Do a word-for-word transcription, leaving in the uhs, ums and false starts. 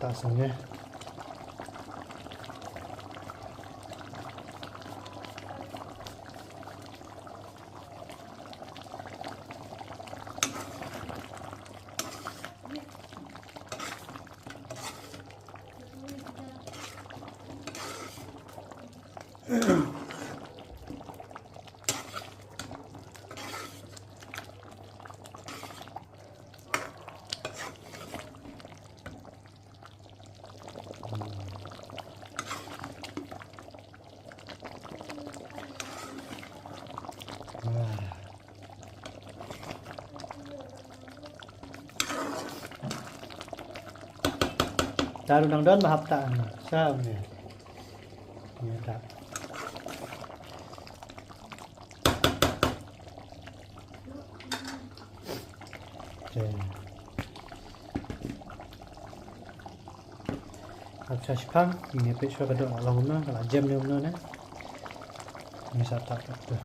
Ta song ne. Taru nang don ba hap ta. Sa ne. Ni ta. Okay. Acha, shipang, ngi peit shuwa ka doh la long kumno, ka la jem ne kumno ne. Ngi sa tap tap tu.